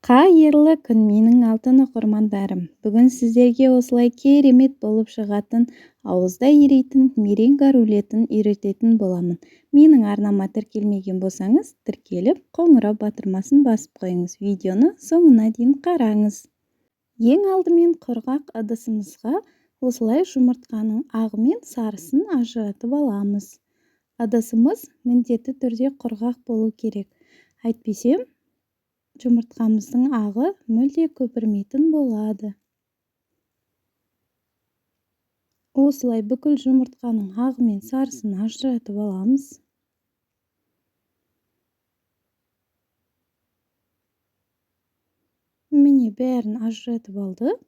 Қайырлы күн, менің алтын оқырмандарым! Бүгін сіздерге осылай керемет болып шығатын, ауызда ерейтін меренга рулетін үйрететін боламын. Менің арнама тіркелмеген болсаңыз, тіркеліп, қоңырау батырмасын басып қойыңыз. Видеоны соңына дейін қараңыз. Ең алдымен құрғақ ыдысымызға осылай жұмыртқаның ағы мен сарысын ажыратып аламыз. Ыдысымыз міндетті түрде құрғақ болу керек. Әйтпесе жұмыртқамыздың ағы мүлде көпірмейтін болады. Осылай бүкіл жұмыртқаның ағы мен сарысын ажыратып аламыз. Міне, бәрін ажыратып алдық.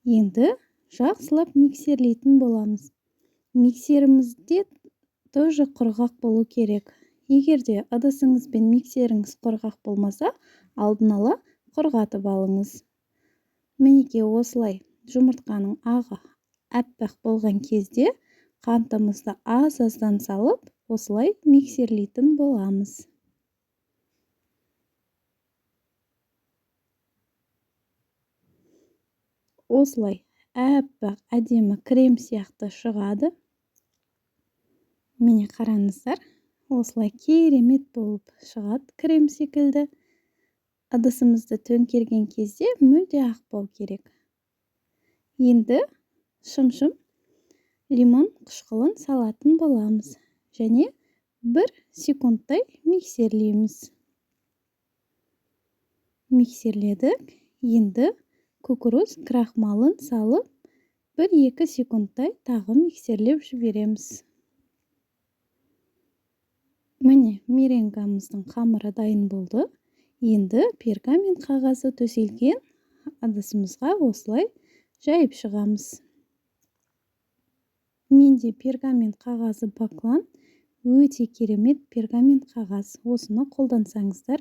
Енді жақсылап миксерлейтін боламыз. Миксерімізде тоже құрғақ болу керек. Егер де ыдысыңыз бен миксеріңіз құрғақ болмаса, алдын ала құрғатып алыңыз. Мінекей, осылай жұмыртқаның ағы аппақ болған кезде қантымызды аз-аздан салып, осылай миксерлейтін боламыз. Осылай аппақ әдемі крем сияқты шығады. Міне, қараңыздар, осылай керемет болып шығады крем секілді. Ыдысымызды төңкерген кезде мүлде ақпау керек. Енді шымшым лимон қышқылын салатын боламыз және 1 секундтай миксерлейміз. Миксерледік. Енді кукуруз крахмалын салып 1-2 секундтай тағы миксерлеп жібереміз. Міне, меренгамыздың қамыры дайын болды. Енді пергамент қағазы төселген ыдысымызға осылай жайып шығамыз. Менде пергамент қағазы баклан, өте керемет пергамент қағаз. Осыны қолдансаңыздар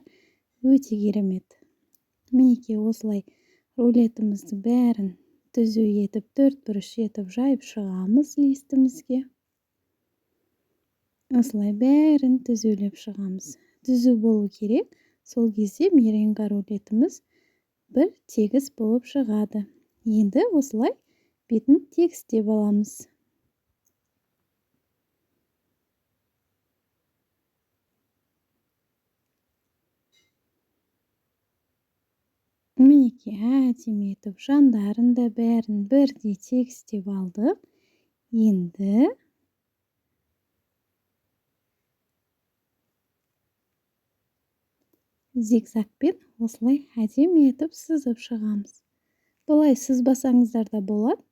өте керемет. Мінекей, осылай рулетімізді бәрін түзу етіп, төрт бұрыш етіп жайып шығамыз листімізге. Осылай бәрін түзулеп шығамыз. Түзу болу керек. Сол кезде меренга рулетіміз бір тегіс болып шығады. Енді осылай бетін тегістеп аламыз. Мінекей, әдемі етіп жандарын да бәрін бірдей тегістеп алдық. Енді зигзагпен осылай әдемі етіп сызып шығамыз. Бұлай сызбасаңыздар да болады.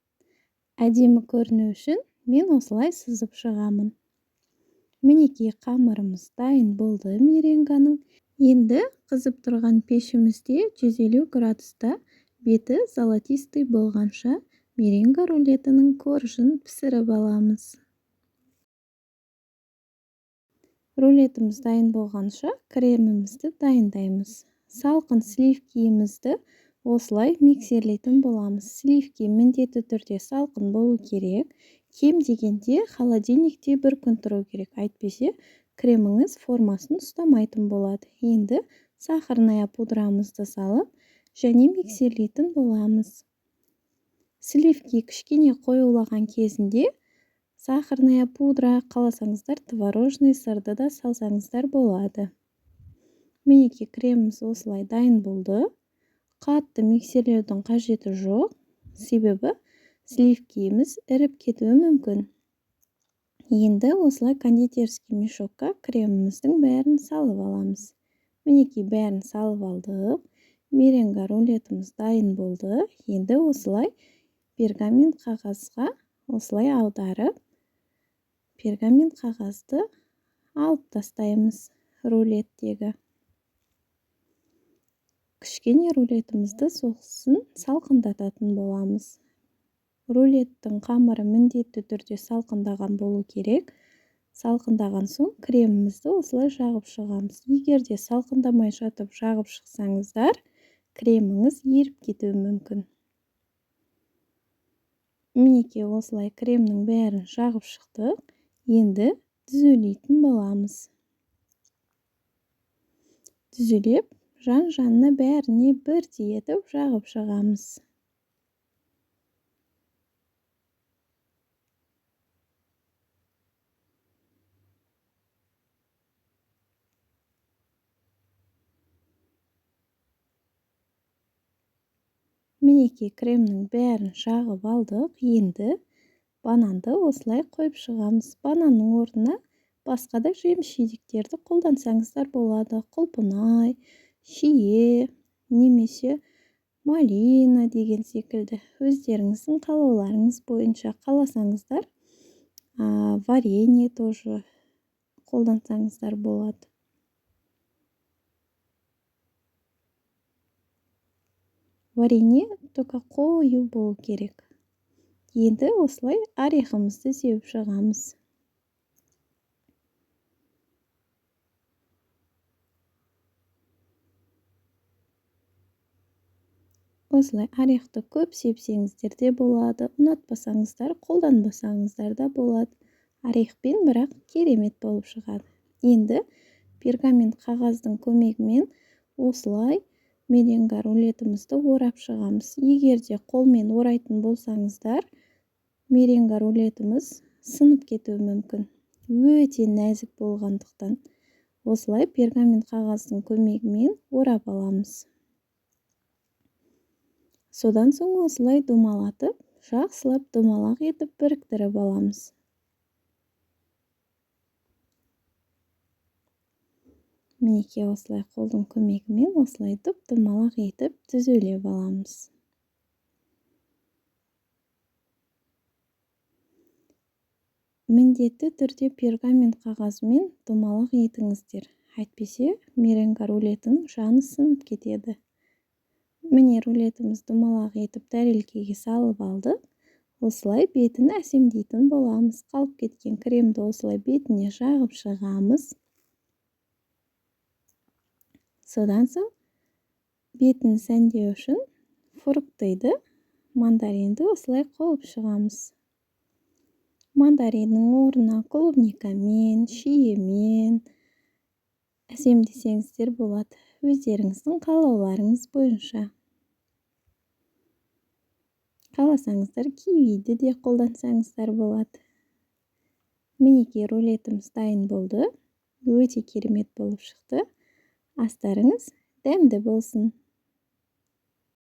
Әдемі көріну үшін мен осылай сызып шығамын. Мінекей, қамырымыз дайын болды меренганың. Енді қызып тұрған пешімізде 150 градуста беті золотистый болғанша меренга рулетінің коржын пісіріп аламыз. Рулетіміз дайын болғанша кремімізді дайындаймыз. Салқын сливкиімізді осылай миксерлейтін боламыз. Сливки міндетті түрде салқын болу керек. Кем дегенде холодильникте бір күн тұру керек. Әйтпесе креміңіз формасын ұстамайтын болады. Енді сахарная пудрамызды салып және миксерлейтін боламыз. Сливки кішкене қоюлаған кезінде сахарная пудра, қаласаңыздар творожный сырды да салсаңыздар болады. Мінекей, креміміз осылай дайын болды. Қатты миксерлеудің қажеті жоқ, себебі сливкиіміз іріп кетуі мүмкін. Енді осылай кондитерский мешокқа креміміздің бәрін салып аламыз. Мінекей, бәрін салып алдық. Меренга рулетіміз дайын болды. Енді осылай пергамент қағазға осылай аударып, пергамент қағазды алып тастаймыз рулеттегі. Кішкене рулетімізді сосын салқындататын боламыз. Рулеттің қамыры міндетті түрде салқындаған болу керек. Салқындаған соң кремімізді осылай жағып шығамыз. Егер де салқындамай жатып жағып шықсаңыздар, креміңіз еріп кетуі мүмкін. Мінекей, осылай кремнің бәрін жағып шықтық. Енді түзулейтін боламыз. Түзулеп жан-жанына бәріне бірдей етіп жағып шығамыз. Мінекей, кремнің бәрін жағып алдық. Енді бананды осылай қойып шығамыз. Бананның орнына басқа да жеміс-жидектерді қолдансаңыздар болады. Құлпынай, шие немесе малина деген секілді. Өздеріңіздің қалауларыңыз бойынша қаласаңыздар, варенье тоже қолдансаңыздар болады. Варенье только қою болу керек. Енді осылай орехымызды сеуіп шығамыз. Осылай орехты көп сепсеңіздер де болады, ұнатпасаңыздар, қолданбасаңыздар да болады. Орехпен бірақ керемет болып шығады. Енді пергамент қағаздың көмегімен осылай меренга рулетімізді орап шығамыз. Егер де қолмен орайтын болсаңыздар, меренга рулетіміз сынып кетуі мүмкін. Өте нәзік болғандықтан осылай пергамент қағаздың көмегімен орап аламыз. Содан соң осылай домалатып, жақсылап домалақ етіп біріктіріп аламыз. Мінекей, осылай қолдың көмегімен осылай дұп-домалақ етіп түзулеп аламыз. Міндетті түрде пергамент қағазымен домалақ етіңіздер. Әйтпесе меренга рулетінің жаны сынып кетеді. Міне, рулетіміз домалақ етіп тәрелкеге салып алдық. Осылай бетін әсемдейтін боламыз. Қалып кеткен кремді осылай бетіне жағып шығамыз. Содан соң бетін сәндеу үшін фруктыды, мандаринді осылай қойып шығамыз. Мандариннің орнына клубникамен, шиемен әсемдесеңіздер болады. Өздеріңіздің қалауларыңыз бойынша. Қаласаңыздар кивиді де қолдансаңыздар болады. Мінекей, рулетіміз дайын болды. Өте керемет болып шықты. Астарыңыз дәмді болсын.